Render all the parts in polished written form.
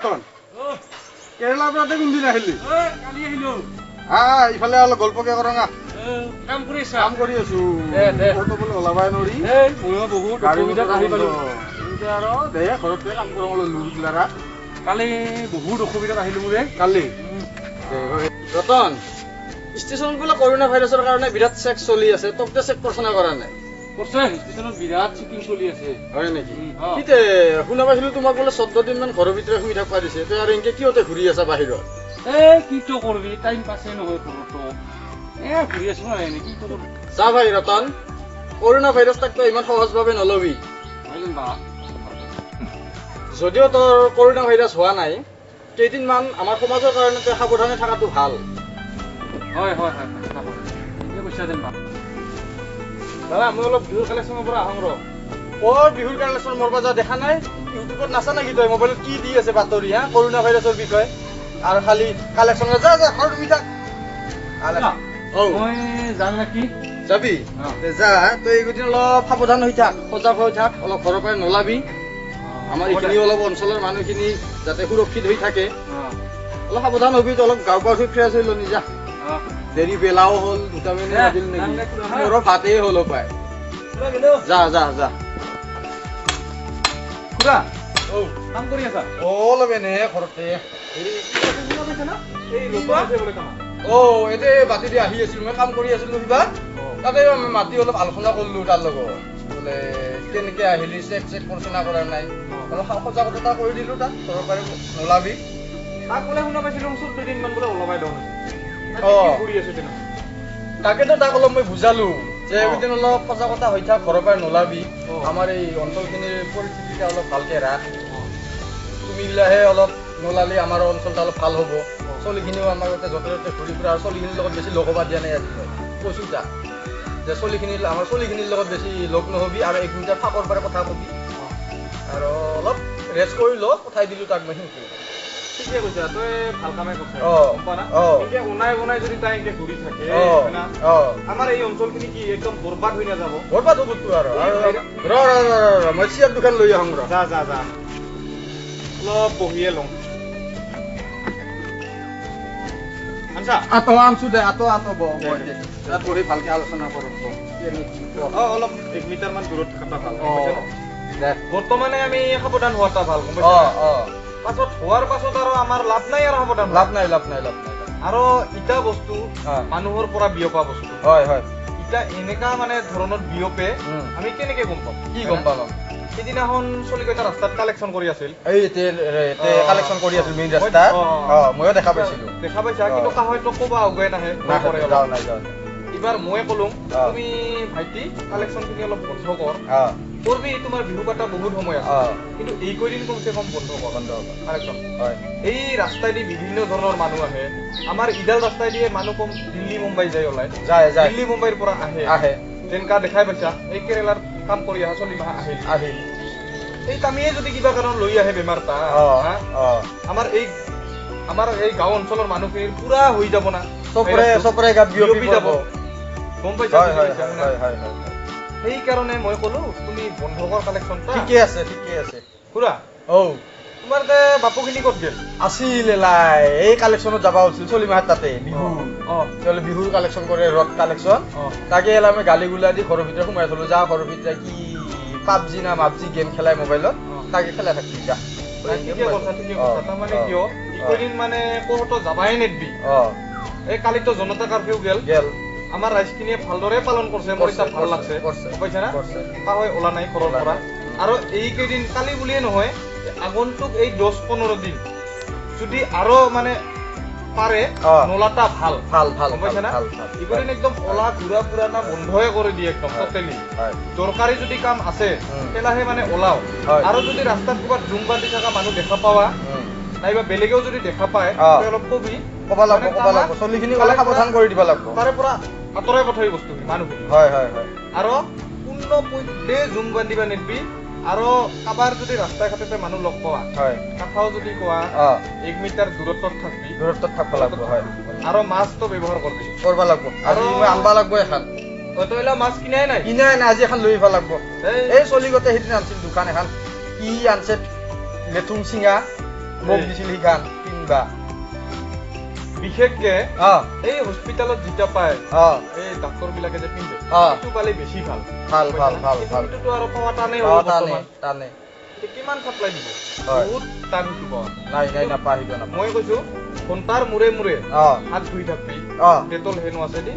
ৰতন, কেৰেলাৰ পৰা কোনদিন আহিলি? কালি আহিলো। ইফালে অলপ গল্পকে কৰঙা। কাম কৰি আছা? কাম কৰি আছো। ক'তো বোলে ওলাবাই নোৱাৰি। ময়ো বহুত অসুবিধাত আহি পালো। আৰু দে ঘৰতে কাম কৰং লুৰুগিলাৰা। কালি বহুত অসুবিধাত আহিলো মোৰে। কালি ৰতন, ষ্টেচনত বোলে কৰোণা ভাইৰাছৰ কাৰণে বিৰাট চেক চলি আছে, তোক যে চেক কৰছনা কৰা নাই? কৰছে, ষ্টেচনত বিৰাট চেকিং চলি আছে। হয় নেকি? সিতে শুনা পাইছিলো তোমাক বোলে 14 দিন মান ঘৰৰ ভিতৰে শুই থাকবা দিছে, তই আৰু এনকে কিয়তে ঘূৰি আছা বাহিৰত? এই কিটো কৰবি, টাইম পাছে নহয় ঘৰতো, এ ঘূৰি আছো না এনে, কিটো কৰবি? চা ভাই ৰতন, কৰোণা ভাইৰাছ তাক তই ইমান সহজভাৱে নলবি। যদিও তোৰ কৰোণা ভাইৰাছ হোৱা নাই, কেইদিনমান আমাৰ সমাজৰ কাৰণে তই সাৱধানে থকাটো ভাল। হয় হয় হয়, ঠিকে কৈছা যেনিবা। দাদা, মই অলপ বিহুৰ কালেকশ্যনৰ পৰা আহোঁ ৰ। অ' বিহুৰ কালেকশ্যন মোৰ পৰা দেখা নাই? ইউটিউবত নাচা নেকি তই? মোবাইলত কি দি আছে বাতৰি হা কৰোণা ভাইৰাছৰ বিষয়ে? আৰু খালি কালেকশ্যন, যা যা ঘৰত শুই থাক। মই যাম নেকি? যাবি? যা, তই এইকেইদিন অলপ সাৱধান হৈ থাক, সজাগ হৈ থাক, অলপ ঘৰৰ পৰাই নোলাবি। আমাৰ এইখিনি অলপ অঞ্চলৰ মানুহখিনি যাতে সুৰক্ষিত হৈ থাকে, অলপ সাৱধান হবি। অলপ গাঁও পা ফ্ৰেছ হৈ ল'নি যা। দেৰি বেলাও হ'ল, দুটামানে বাজিল নেকি, মোৰো ভাতেই হ'ল পাই। যা যা যা। খুৰা, কাম কৰি আছা? অলপ এনে ঘৰতে। অ' এতিয়া বাতি দি আহি আছিলো, মই কাম কৰি আছিলো কিবা, তাতে মাতি অলপ আলোচনা কৰিলো তাৰ লগত, বোলে কেনেকে আহিলি, চেক চেক কৰছনা কৰা নাই, অলপ সজাগতা কৰি দিলো তাক, ঘৰৰ পৰা নোলাবি। তাক বোলে শুনা পাইছিলো 14 দিন মান বোলে ওলাবাই দেখোন। তাকেতো তাক অলপ মই বুজালো যে এইকেইদিন অলপ সজাগতা হৈ থাক, ঘৰৰ পৰা নোলাবি, আমাৰ এই অঞ্চলখিনিৰ পৰিস্থিতিটা অলপ ভালকে ৰাখ, তুমি গিলাহে অলপ নোলালি আমাৰ অঞ্চলটা অলপ ভাল হ'ব। চলিখিনিও আমাৰ ইয়াতে য'তে ত'তে ঘূৰি ফুৰা, আৰু চলিখিনিৰ লগত বেছি লগ হ'বা দিয়া নাই আজি মই কৈছো তাক যে চলিখিনি আমাৰ চলিখিনিৰ লগত বেছি লগ নহ'বি, আৰু 1 মিটাৰ ফাঁকৰ পৰা কথা কবি, আৰু অলপ ৰেষ্ট কৰি ল। পঠাই দিলো তাক মই সিনকে। ঠিকে কৈছা, তই ভাল কামে কৰিছা। গম পোৱা না, এতিয়া ওনাই ওনাই যদি তাই এনেকে ঘূৰি থাকে, আমাৰ এই অঞ্চলখিনি কি একদম বৰবাদ হৈ নাযাব? বৰবাদ হ'বতো। আৰু ৰ ৰ ৰ, মই চিয়াৰ দোকান লৈ আহোঁ ৰ। যা যা যা, অলপ বহিয়ে লওঁ। আনছা? আতো আনছো দে, আতো আতো বহ, তাত বহি ভালকে আলোচনা কৰোঁ। অলপ 1 মিটাৰ মান দূৰত থকাটা ভাল। বৰ্তমানে আমি সাৱধান হোৱাটা ভাল, গম পাইছা? পাছত হোৱাৰ পাছত আৰু আমাৰ লাভ নাই, আৰু সাৱধান লাভ নাই, লাভ নাই, লাভ নাই। আৰু ইটা বস্তু মানুহৰ পৰা বিয়পা বস্তু। হয় হয়। ইটা এনেকা মানে ধৰণত বিয়পে, আমি কেনেকে গম পাম? কি গম পাম? সিদিনাখন চলিকেইটা ৰাস্তাত কালেকশ্যন কৰি আছিল, এই কালেকশ্যন কৰি আছিল মেইন ৰাস্তাত, ময়ো দেখা পাইছিলো। দেখা পাইছা, কিন্তু কাহয়তো ক'বা আগুৱাই নাহে। এইবাৰ মই ক'লো, তুমি ভাইটি কালেকশ্যন খিনি অলপ বন্ধ কৰ, কৰবি, তোমাৰ বিহু পাতা বহুত সময় আছে, কিন্তু এই কেইদিন কমচে কম বন্ধ কৰ কালেকশ্যন। এই ৰাস্তাইদি বিভিন্ন ধৰণৰ মানুহ আহে, আমাৰ ইডাল ৰাস্তাই দিয়ে মানুহ কম দিল্লী মুম্বাই যায়, ওলাই যায়, দিল্লী মুম্বাইৰ পৰা আহে আহে, যেনেকা দেখাই পাইছা এই কেৰেলাৰ কাম কৰি অহা চলি মাহ আহিল আহিল। এই কামিয়ে যদি কিবা কাৰণ লৈ আহে বেমাৰটা, আমাৰ এই গাঁও অঞ্চলৰ মানুহখিনিৰ পুৰা হৈ যাব না, চবৰে গাত বিয়পি যাব, গম পাইছা? সেইকাৰণে মই ক'লো তুমি বন্ধ কৰ কালেকশ্যনটা। ঠিকে আছে, ঠিকে আছে। খুৰা, ঔ তোমাৰ তে বাপুখিনি ক'ত গ'ল? আছিল এলাই এই কালেকশ্যনত যাব হৈছিল চলি মাহত, তাতে বিহু, তেওঁলোকে বিহুৰ কালেকশ্যন কৰে, ৰদ কালেকশ্যন। তাকে এলাই মই গালি গুলা দি ঘৰৰ ভিতৰত সোমাই থলো, যা ঘৰৰ ভিতৰত কি পাবজি না মাবজি গেম খেলাই মোবাইলত, তাকে খেলাই থাকিবি যা। ঠিকে কৈছা, ঠিকে কৈছা। তাৰমানে কিয় এইকেইদিন মানে ক'তো যাবাই নেদবি। এই কালিতো জনতা কাৰফিউ গেল, আমাৰ ৰাইজখিনিয়ে ভালদৰে পালন কৰিছে, মোৰ এতিয়া ভাল লাগছে, গম পাইছা না? কাহৈ ওলা নাই ঘৰৰ পৰা। আৰু এইকেইদিন কালি বুলিয়ে নহয়, আগন্তুক এই 10-15 দিন যদি আৰু মানে পাৰে নোলাটা ভাল ভাল ভাল, গম পাইছা না? এইকেইদিন একদম ওলা ঘূৰা ফুৰা না বন্ধয়ে কৰি দিয়ে একদম টোটেলি। দৰকাৰী যদি কাম আছে তেতিয়াহে মানে ওলাও, আৰু যদি ৰাস্তাত ক'ৰবাত জুম বান্ধি থকা মানুহ দেখা পাৱা, নাইবা বেলেগেও যদি দেখা পায়, অলপ কবি, ক'ব লাগিব, ক'ব লাগিব, চলিখিনি অলপ সাৱধান কৰি দিব লাগিব, তাৰে পৰা আঁতৰাই পঠাবি বস্তুখিনি মানুহখিনি। হয় হয় হয়। আৰু পূৰ্ণ পধ্যে জুম বান্ধিবা নিদিবি, আৰু কাৰোবাৰ যদি ৰাস্তা ঘাটতে মানুহ লগ পোৱা, কথাও যদি কোৱা, 1 মিটাৰ দূৰত্বত থাকবি, দূৰত্বত থাকব লাগিব। হয়। আৰু মাস্কটো ব্যৱহাৰ কৰবি, কৰবা লাগব। আৰু মই আনবা লাগব এখন। তই মাছ কিনাই নাই? কিনাই নাই, আজি এখন লৈ আহিব লাগব। এই চলিগতে সেইদিনা আনছিল দোকান এখন, কি আনছে লেথুং চিঙা মোক দিছিল সিখান পিন্ধবা। বিশেষকে এই হস্পিটালত যেতিয়া পায়, এই ডাক্তৰ বিলাকে যে পিন্ধে, সেইটো পালে বেছি ভাল। ভাল ভাল ভাল ভাল। সেইটোতো আৰু পোৱা টানেই। টানে টানে। কিমান চাপ্লাই দিব, বহুত টান সেইটো পোৱা। নাই নাই, নাপায়, সেইটো নাপায়। মই কৈছো ঘণ্টাৰ মূৰে মূৰে হাত ধুই থাকবি, ডেটল হেনো আছে দি,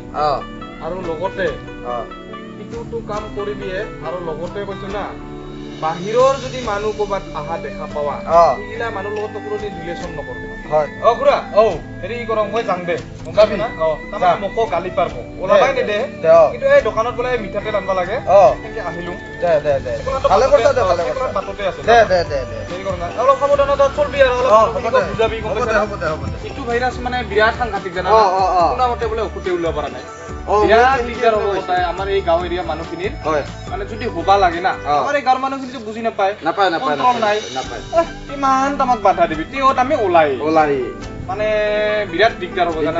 আৰু লগতে ইটোতো কাম কৰিবিয়ে। আৰু লগতে কৈছো না, বাহিৰৰ যদি মানুহ ক'ৰবাত অহা দেখা পাৱা, সেইগিলা মানুহৰ লগত কোনো ৰিলেশ্যন নকৰবি। হয়। অ খুৰা, হেৰি কৰক, মই যাং দে। যাবি? অ, তাৰমানে মোকো গালি পাৰব, ওলাবাই নিদে। কিন্তু এই দোকানত বোলে মিঠাতেল আনবা লাগে, সেনকে আহিলো। দে দে দে, ভালে কৰিছা দে, ভালে কৰিছা। বাটতে আছে। দে দে দে দে, হেৰি কৰ না, অলপ সাৱধানতা চলবি আৰু অলপ বুজাবি। হ'ব দে, হ'ব দে, হ'ব দে। এইটো ভাইৰাছ মানে বিৰাট সাংঘাতিক জানা, শুনা মতে বোলে ঔষধে ওলাব পৰা নাই। বিৰাট দিগদাৰ হ'ব আমাৰ এই গাঁও এৰিয়া মানুহখিনিৰ। মানে যদি হ'বা লাগে না, আমাৰ এই গাঁৱৰ মানুহখিনিতো বুজি নাপায়। নাপায় নাপায়, নাই নাপায়। কিমান তামাক বাধা দিবি, তেওঁত আমি ওলাই ওলাই, মানে বিৰাট দিগদাৰ হ'ব জানা।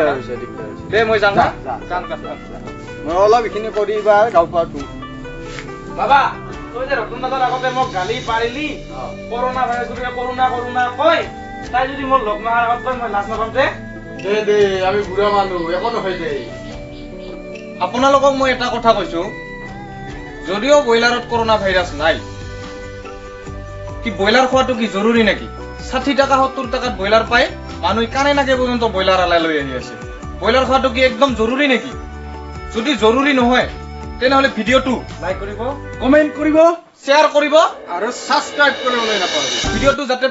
দে মই যাম, যাম। মই অলপ এইখিনি কৰি এইবাৰ গাঁও পোৱাটো। বাবা, তই যে ৰতন দাদাৰ আগতে মোক গালি পাৰিলি, কৰোণা ভাইৰাছ কৰোণা কৰোণা কয়, তাই যদি মোৰ লগ নোহোৱাৰ আগত কয়, মই লাজ নাপাম দে। দে দে, আমি বুঢ়া মানুহ, একো নহয় দে। আপোনালোকক মই এটা কথা কৈছো, যদিও ব্ৰইলাৰত কৰোণা ভাইৰাছ নাই, কি ব্ৰইলাৰ খোৱাটো কি জৰুৰী নেকি? 60 টকা 70 টকাত ব্ৰইলাৰ পায়, মানুহে কাণে নাকে পৰ্যন্ত ব্ৰইলাৰ আলাই লৈ আহি আছে। ব্ৰইলাৰ খোৱাটো কি একদম জৰুৰী নেকি? যদি জৰুৰী নহয়, তেনেহ'লে ভিডিঅ'টো লাইক কৰিব, কমেণ্ট কৰিব, শ্বেয়াৰ কৰিব আৰু ছাবস্ক্ৰাইব কৰিবলৈ নাপাহৰিব ভিডিঅ'টো, যাতে